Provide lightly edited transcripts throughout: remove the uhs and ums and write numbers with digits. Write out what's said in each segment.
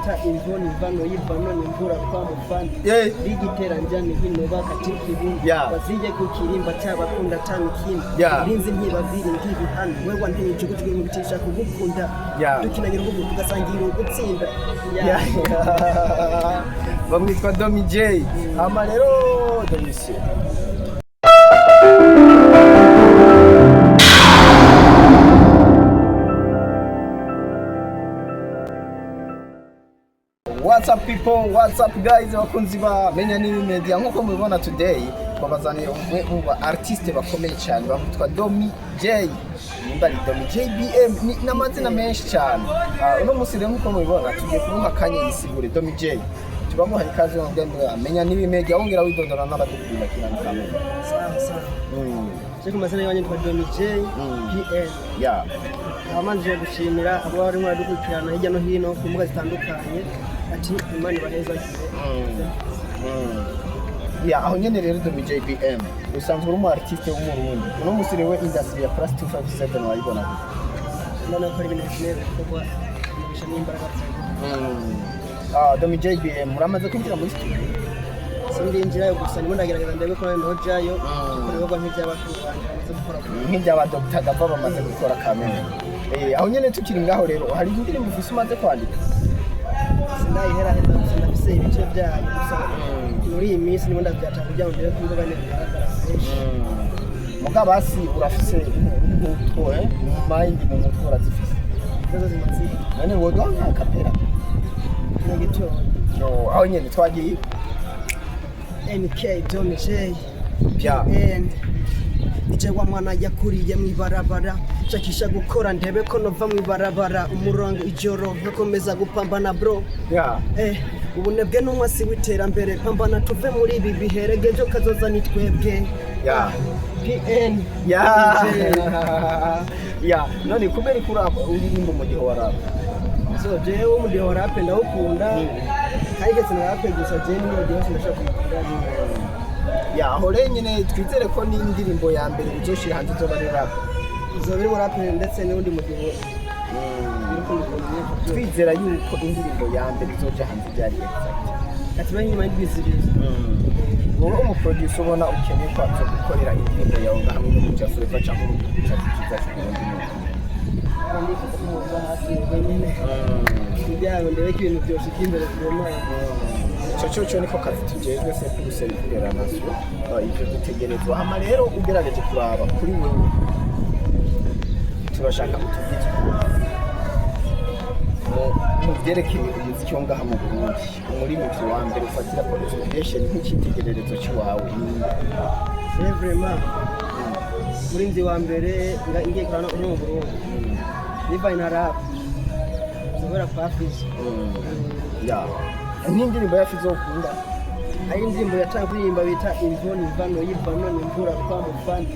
Bita imvuni mvano y'ivano n'imvura kwa mufana. Bigitera njani hino bakatikibu. Bazije kukirimba cyabakunda tamikina. Rinzi ntibaviri ngibi hano wewe nteye ijugujugu nkubitisha kugukunda. Dukinagira ubugu tugasangira ugutsinda. Bamwitwa Domi J. Hama rero Domitien, what's up people, what's up guys, bakunzi ba Menya Nini Media. Nkuko mubibona, today twabazaniye umwe mu ba artiste bakomeye cyane, bamwitwa Domi J, nimba ari Domi JBM, ni n'amazina menshi cyane. Uno munsi rero, nkuko mubibona, tugiye kumuha akanya yisigure. Domi J, turamuha ikaze mu bwa Menya Nini Media, wongera widondora n'abadukurikirana kamera. Sawa sawa. Je, ku mazina yanjye nitwa Domi J PN. Abamanje gushimira abo barimo baradukurikirana hirya no hino ku mbuga zitandukanye, ati Imana ibahezagire. Ya, aho nyene rero, Domi JBM, usanzwe uri umu artiste w'Umurundi. Uno munsi rero industry ya Plus 257 wayibona gute? Ndabona ko ari ibintu bikeneye gukorwa bigisha n'imbaraga cyane. Domi JBM, muramaze kwinjira muri studio? Sindinjirayo, gusa ndimo ndagerageza ndebe ko nawe ntojayo gukora ibikorwa nk'iby'abakuru banjye bamaze gukora. Nk'ibyaba Dr. Gava bamaze gukora kamere. Aho nyene tukiri ngaho rero, hari indirimbo ufise umaze kwandika? Sindayiheraheza, gusa ndafise ibice byayo. Gusa muri iyi minsi ndimo ndavyata kugira ngo ndebe ko ibikorwa nyene bigaragara fresh. Mugabo hasi urafise nk'utwo mu mind, mu mutwe urazifise? Ikibazo zimaze. None woduha nka kapera? Kino gitondo. No, aho nyene twagiye. NK Domi J. Bya. N nije wa mwana yakuriye mw'ibarabara, nshakisha gukora ndebe ko nova mw'ibarabara, umurongo ijoro nkakomeza gupambana bro. Ubunebwe n'umwasi w'iterambere, pambana tuve muri ibi biherege, ejo kazoza ni twebwe. PN. Ya, none kubera ko uririmba umudiho wa rap? So jewe umudiho wa rap ndawukunda, kandi ndetse na rap gusa, jewe n'umudiho wose ndashaka kuwukunda. Ya, aho rero nyene twizere ko n'indirimbo ya mbere uzoshira hanze izoba ari rap? Izoba irimo rap ndetse n'undi mudiho biri kumukunda nyine byose. Twizera yuko indirimbo ya mbere izoja hanze byari exact? Ati bari inyuma y'indwi 2. Wowe umuproducer ubona ukeneye ko gukorera indirimbo yawe nga hamwe n'umuja Flava cyangwa mu gihugu cyacu cyiza cy'Uburundi ni Ndifuza kumuva hafi wenyine kugira ngo ndebe ko ibintu byoshika imbere ku Mana. Ico cyo niko kazi tujejwe, se pour servir la nation. Ivyo dutegerezwa. Hama rero ugerageje kuraba kuri wewe, turashaka utubwize ukuri mu vyerekeye umuziki wo ngaha mu Burundi. Umuririmbyi wa mbere ufatira ko inspiration nk'icyitegererezo cy'iwawe ni? C'est vraiment murinzi wa mbere ngiye kurana uri mu Burundi nivaye na rap zobera kwa Fizo. Ya, n'indirimbo ya Fizo ukunda? Hari indirimbo yatanga kuririmba bita imvuni mvano y'ivano n'imvura kwa mufana.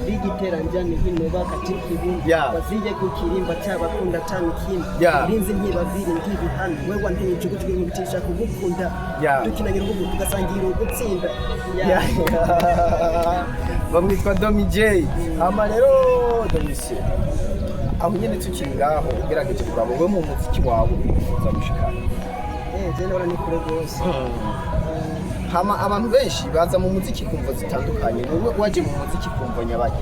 Bigitera njani hino bakatikibu. Bazije kukirimba cyabakunda tamikina. Rinzi ntibaviri ngibi hano wewe nteye ijugujugu nkubitisha kugukunda. Dukinagira ubugu tugasangira ugutsinda. Bamwitwa Domi J. Hama rero Domitien, aho nyene tukiri ngaho, ugerageje kuraba wowe mu muziki wawe wifuza gushikana? Je ndabona ni kure rwose. Hama abantu benshi baza mu muziki kumvo zitandukanye. Wowe waje mu muziki kumvo nyabaki?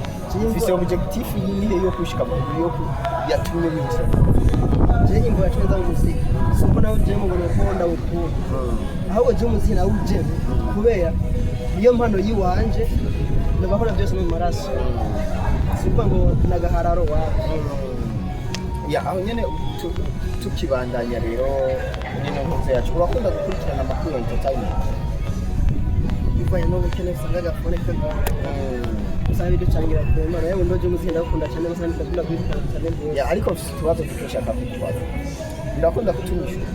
Ufise objectif yihe yo gushika mu yo yatumye winjira? Je, imvo yatumye nza mu muziki siko nawe je mubona ko ndawukunda, ahubwo je umuziki nawujemo kubera niyo mpano yiwanje, ndabakora byose no mu maraso, sikuvuga ngo nagahararo wawe. Ya, aho nyene tukibandanya rero nyene ntuze yacu, urakunda gukurikirana amakuru ya entertainment? Bivanye n'ubukene usanga agafone kagora, usanga biducangira ku Mana yewe. Ndoje umuziki ndawukunda cyane, gusa ndakunda kubikora cyane rwose. Ya, ariko mfise utubazo dushaka kukubaza, birakunda kutunyishura?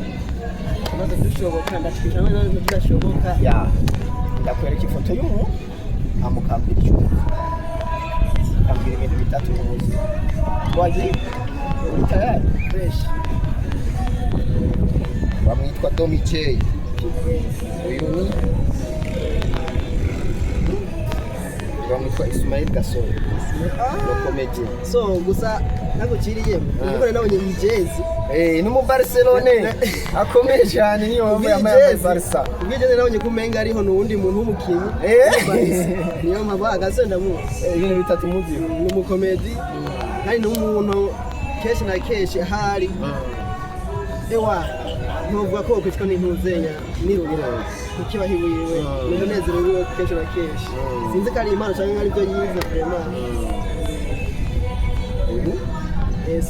Tumaze dushoboka ndashikisha n'ibintu tudashoboka. Ya, ndakwereka ifoto y'umuntu, amukambira icyo uzi, akambwira ibintu bitatu muzi. Wagiye, uri tayari? Fresh. Bamwitwa Domi J. Uyu ni bamwitwa Ismail Gasore, le comédien. So gusa nagukiriye ubwo nabonye iyi jezi. Eh, ni mu Barcelone akomeye cyane, niyo mpamvu yambaye ama Barca. Ubwigeze nabonye ko umenga ariho ni uwundi muntu w'umukinnyi. Niyo mpamvu ahagaze ndamuzi. Eh, ibintu bitatu muzi. Ni umukomedi kandi ni umuntu kenshi na kenshi ahari ewa ntuvuga ko wokwicwa n'intuzenya n'irungu kukibaho iwiwe, ni umunezero wiwe kenshi na kenshi. Sinzi ko ari impano cyangwa ari byo yize vraiment.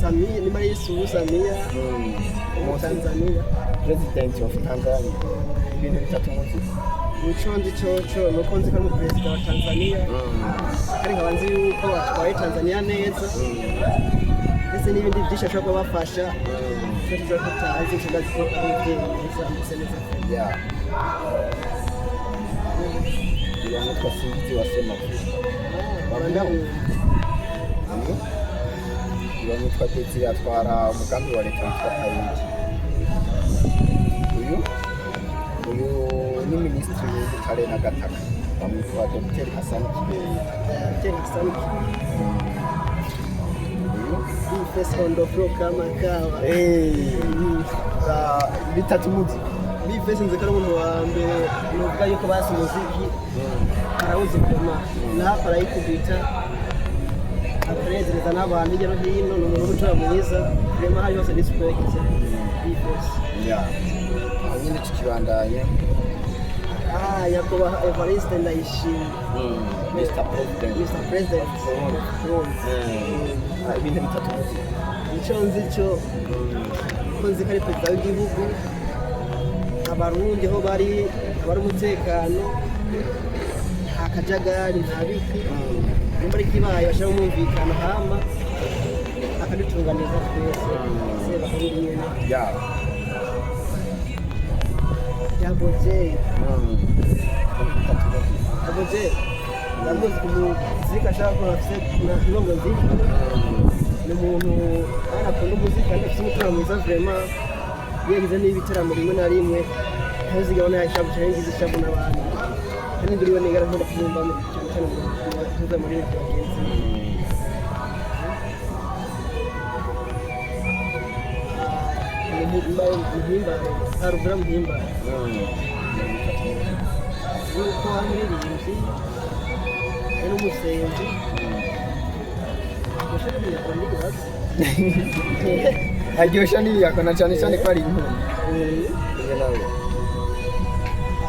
Samia ni Maria Suluhu Samia wo Tanzania. President of Tanzania. Ibintu bitatu muzi. Ico nzi coco nuko nzi ko ari umuperezida wa Tanzania, kandi nkaba nzi yuko atwaye Tanzania neza, ndetse n'ibindi byinshi ashobora kubafasha. Icyo tuza tutazi, ico ndazi ko ari umuvyeyi mwiza, ameze neza. Yeah. Yitwa Sinzi wa Semafu. Ndamwumva. Bamwitwa Desire, atwara umugambi wa leta witwa Kayingi. Uyu ni minisitiri w'ubutare n'agataka, bamwitwa Dr Hassan Kibeye. Dr. Hassan. Uyu Face on the floor kama kawa. Ah, bitatu muzi. B-Face nzi ko ari umuntu wa mbere nuvuga yuko basi umuziki arawuzi vraiment, naho arayikubita akanezereza n'abantu hirya no hino. Ni umuntu w'umutima mwiza vraiment, hari hose respect B-Face. Yeah. Aho nyine tukibandanya. Ah, nyakubahwa Evariste Ndayishimiye. Mr President. Mr President Burundi. Ah, ibintu bitatu muzi. Icyo nzi cyo ko nzi ko ari perezida w'igihugu, Abarundi aho bari abari umutekano, nta kajagari, nta biki. Nimba ari kibaye bashira umwumvikano hama akadutunganiza twese se Barundi nyene. Double J. Bitatu muzi. Double J ndamuzi ku muziki ashaka ko afise na muziki, ni umuntu kandi akunda umuziki kandi afise umutima mwiza vraiment. Iyo yagize n'ibiteramo rimwe na rimwe ntazigabana abona yashabu cyangwa yagize ishavu n'abandi, kandi nduriwe nigara nkunda kumwumvamo cyane cyane mu tuza muri bagenzi. Muhimbare, Aruvura Muhimbare. Bitatu muzi. Yuko ari umuririmbyi, ari n'umusenzi. Aryoshya n'iyako na cyane cyane ko ari inkuru. Iyo nawe.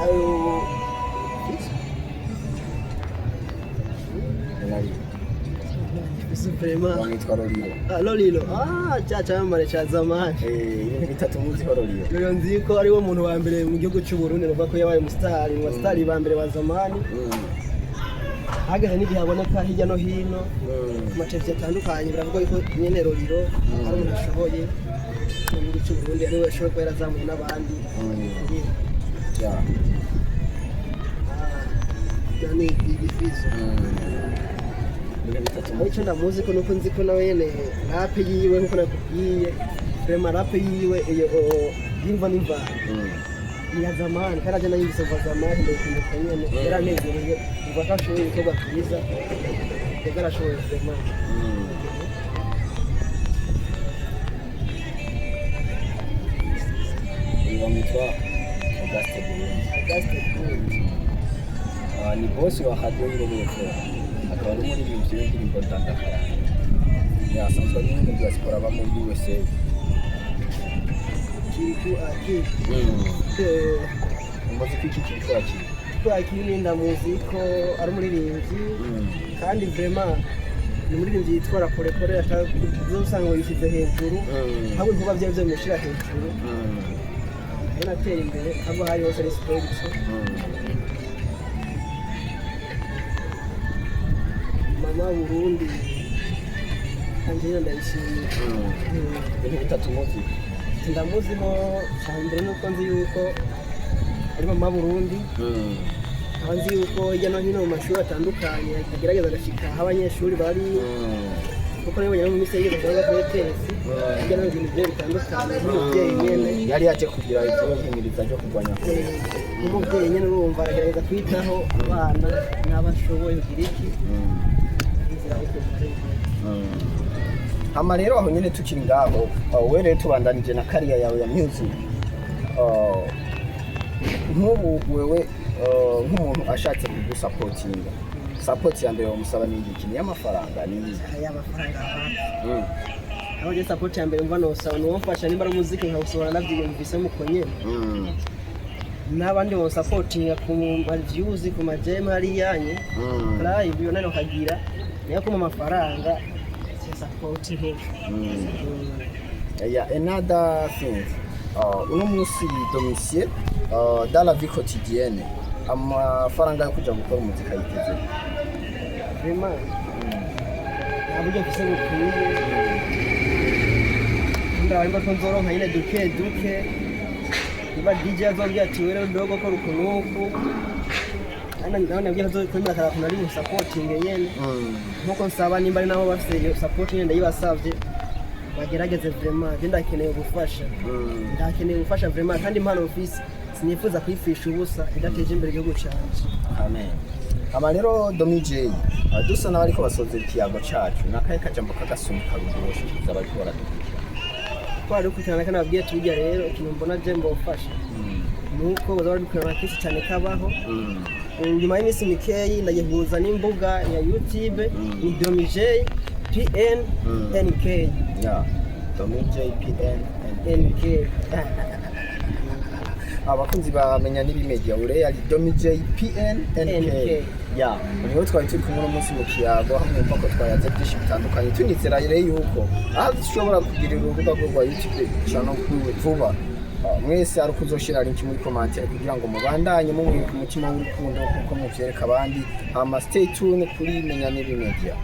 Ayo. Iyo nawe. Vraiment. Bamwitwa Roriro. Ah, Lolilo. Ah, cha cyamamare cha zamani. Eh, ibintu bitatu muziho Roriro. Lolilo nzi ko ari we muntu wa mbere mu gihugu cy'u Burundi nuvuga ko yabaye umusitari mu basitari ba mbere ba zamani. Hageze n'igihe aboneka hirya no hino ku mateleviziyo atandukanye, biravuga yuko nyene Lolilo ari umuntu ashoboye mu gihugu cy'u Burundi, ari we ashoboye kuba yarazamuye n'abandi. Ah, ni igifizo. Ibintu bitatu Aho icyo ndamuzi ko nuko nzi ko nawe nyene rap yiwe, nkuko nakubwiye vraiment, rap yiwe iyo yimva n'imvano ni ya zamani, kandi aje nayumvise kuva zamani, ndayikumbuka nyene yaranezereye, umva ko ashoboye ibikorwa byiza, yego arashoboye vraiment. Uyu bamwitwa Auguste Burundi. Auguste Burundi. Ah, ni bosi wa radio Irebe FM, akaba ari umuririmbyi w'indirimbo Ndandakaranga. Yasanzwe ari mu diaspora aba muri USA. Kiriku Akili. Umuzi ko iki Kiriku Akili? Kiriku Akili ndamuzi ko ari umuririmbyi, kandi vraiment ni umuririmbyi yitwara polepole, atazosanga ngo yishyize hejuru, ahubwo ibikorwa bye bimushyira hejuru, rero atera imbere aho hari hose, respect. Mama Burundi Angelina Ndayishimiye. Ibintu bitatu muzi. Ndamuziho cya mbere nuko nzi yuko ari mama Burundi, nkaba nzi yuko hirya no hino mu mashuri atandukanye agerageza agashika aho abanyeshuri bari, kuko nabonye no mu minsi yigeze kuba kuri ETS hirya no hino ibintu bigiye bitandukanye, nk'umubyeyi nyene. Yari yaje kugira ikibazo himiriza ryo kurwanya korera. Nk'umubyeyi nyene urumva aragerageza kwitaho abana n'abo ashoboye kugira iki inzira yo kugira. Hama rero aho nyene tukiri ngaho, we rero tubandanije na career yawe ya music. Nk'ubu wewe, nk'umuntu ashatse kugusapotinga, support ya mbere bamusaba ni igiki? Ni y'amafaranga? Ni iyi? Aya mafaranga hafi. Aho je support ya mbere mva nosaba ni uwomfasha, nimba ari umuziki nkawusohora navyiyumvise muko nyene, n'abandi bonsapotinga ku ma views, ku ma j'aime hariya nye, live iyo nane ukagira niyo kuma amafaranga si support nke. Yeah, another thing. Uno munsi Domitien, dans la vie quotidienne, amafaranga yo kuja gukora umuziki ayiteze? Vraiment nta buryo mfise bukwiye. Ndaba nimba ko nzoronka nyine duke duke, niba DJ azombwira ati: "Wewe dogo, kora uku n'uku." Kandi nawe nabwiye azokwemera akarakuna ari busapotinge nyene, nkuko nsaba nimba ari nabo bafise iyo support nyene, ndayibasavye bagerageze. Vraiment je ndakeneye gufasha, ndakeneye gufasha vraiment, kandi impano mfise sinifuza kuyipfisha ubusa idateje imbere igihugu canje. Amen. Hama rero Domi J, dusa n'abariko basozera ikiyago cacu, nakahe kajambo kagasunika rugoshikiriza abariko baradukurikira? Twari dukurikirana kandi babwiye tujya rero, ikintu mbona je mbofasha nuko baza baradukurikirana kenshi cyane kabaho. Nyuma y'iminsi mikeyi ndagihuza n'imbuga ya YouTube, ni Domi J PN NK. Yeah. Domi J PN NK. Abakunzi bamenya n'ibimedia, ure ari Domi J PN NK. NK. Ya, niwe twari turi kumwe uno munsi mu kiyago, aho mwumva ko twayaze byinshi bitandukanye. Tunizera rero yuko aho dushobora kugirira urubuga rwe rwa YouTube channel rwiwe vuba. Mwese ari kuzoshira link muri commentaire kugira ngo mubandanye mumwereka umutima w'urukundo kuko muvyereka abandi. Hama stay tuned kuri Menya n'ibimedia.